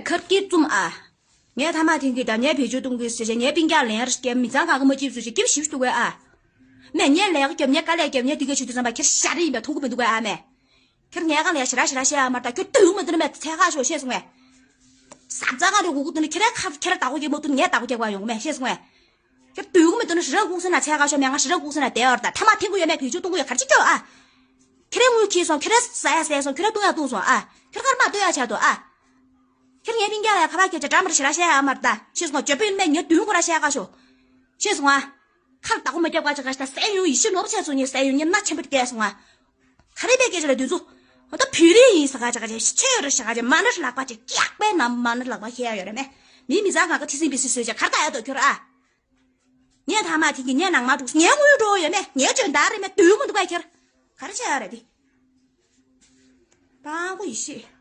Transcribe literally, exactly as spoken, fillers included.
ཁར་སྐྱིད་བཙུམ་ཨ། ངས་ཐ་མག་འཐེན་གི་དང་ངས་བེད་སྤྱོད་གཏོང་གི་ཟེར་བྱས་ངས་སྤུན་ཀྱག་ལན་རེ་སྐྱེལ་མི་ཚང་གང་གི་མ་ཅིབ་བཟོ་བྱས་སྐྱིབ་ཞིབ་ཏུ་དགོས་ཨ། མས་ངས་ལས་ཀ་རྒྱབ་ངས་དཀའ་ལས་རྒྱབ་ངས་དེ་ག་བྱེད་དུས་ཙམ་པ་ཁྱེར་ཤ་རེ་ཡིན་པ་མཐོང་གི་མི་འདུག་ག་ཨ་མས། ཁྱེར་ངས་གང་ལས་ཞེ་དྲག་ཞེ་དྲག་བཤད་ཨ་མར་ད་ཁྱོད་དུས་མི་འདུག་ན་མས་ཚད་ཁག་ཤོག་ཤེས་སོང་ངས། ཟབ་ཚ་གང་རེ་གུ་གུ་འདུག་ན་ཁྱེད་རའི་ཁ་ཁྱེད་ར་བདག་པོ་རྒྱག་མ་འདུག་ངས་བདག་པོ་རྒྱག་པ་ཡོང་མས་ཤེས་སོང་ངས། ཁྱེད་དུས་མི་འདུག་ན་ཧྲི་རང་གུག་སེ་ན་ཚད་ཁག་ཤོག་མས་ང་ཧྲི་རང་གུག་སེ་ན་བསྡད་ཡོད་ར་ད་ཐ་མག་འཐེན་གི་ཡོད་མས་བེད་སྤྱོད་གཏོང་གི་ཡོད་ག་རེ་བྱེད་ཀྱི་ཡོད་ཨ། ཁྱེད་རའི་དངུལ་ཁྱེར་སོང་ཁྱེད་རའི་ཟ་ཡ་ཟས་སོང་ཁྱེད་རའི་བཏུང་ཡ་བཏུང་སོང་ཨ། ཁྱེད་ཀར་མ་བཏུང་ཡ་བྱ་དོ་ཨ། ཁྱེད་ངའི་སྤུན་ཀྱག་ལ་ཁ་པར་སྐད་ཆ་འདྲ་མར་ཞེ་དྲག་བཤད་ཡ་མར་ད་ཤེས་སོང་ང་འཇོན་པོ་ཡིན་མས་ངས་དུས་ཁོ་ར་བཤད་ག་ཤོག་ཤེས་སོང་ང་། ཁར་བདག་པོ་མ་རྒྱབ་ག་ཅག་ག་ཤ་སད་ཡོང་ཡིད་ཆེས་ནོར་བྱས་སོང་ངས་སད་ཡོང་ངས་མནའ་ཆེན་པོ་བསྡད་སོང་ང་། ག་རེ་པའི་སྐད་ཆ་ལ་དུས་ཚོད། ད་བོད་རིགས་ཡིན་ས་ག་ཅག་ག་ཅག་ཆོས་ཡོད་རེད་ཤག་ག་ཅག་མ་ཎི་ལག་པ་ཅིག་སྐྱག་པའི་ནང་མ་ཎི་ལག་པ་ཤེས་ཡ་ཡོད་རེད་མས། མི་མི་ཚང་གང་ག་ཐི་སིང་བི་སི་བཟོས་ཅག་གར་ད་ཡ་དོ་ཁྱོད་ཨ། ངས་ཐ་མག་འཐེན་གི་ངས་ནང་མ་འགྲོ་ངས་དངུལ་འགྲོ་ཡོད་མས་ངས་འཇོན་ཐང་རེད་མས་དུས་མི་འདུག་ག་ཁྱེར། ག་རེ་བྱས་ཡ་རེད་དེ། སྤྲང་པོ་ཡེ་ཤེས།